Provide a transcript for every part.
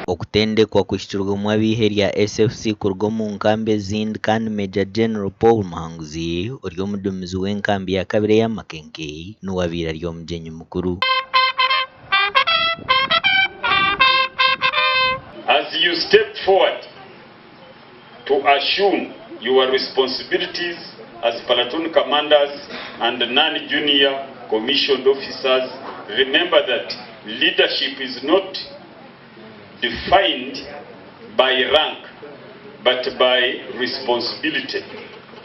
Okutendekwa kuhikirwemu ab'eihe rya SFC kuruga omu nkambi ezindi kandi Major General Paul Muhanguzi ori omuduumizi w'enkambi ya kabiri eya Makenke niwe abaire ari omugyenyi mukuru. As you step forward to assume your responsibilities as platoon commanders and non-junior commissioned officers, remember that leadership is not defined by rank but by responsibility.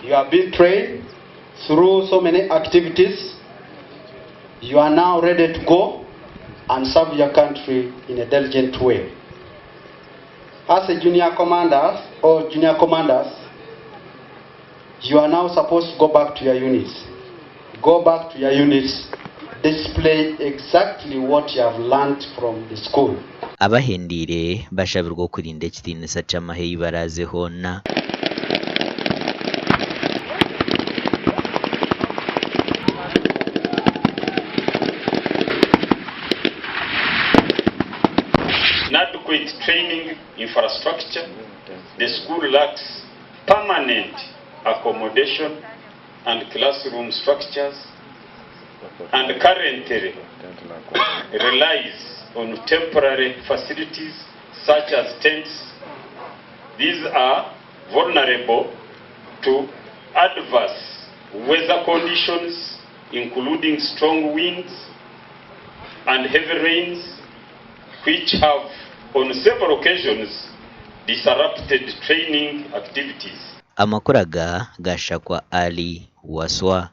You have been trained through so many activities, you are now ready to go and serve your country in a diligent way. As a junior commanders or junior commanders, you are now supposed to go back to your units. Go back to your units, display exactly what you have learnt from the school. Abahendeire bashabirwe okurinda ekitiinisa ky'amahe ei baraaze hoona. Inadequate training infrastructure, the school lacks permanent accommodation and classroom structures and currently relies on temporary facilities such as tents. These are vulnerable to adverse weather conditions including strong winds and heavy rains which have on several occasions disrupted training activities. Amakuru aga gashakwa Ali Waswa.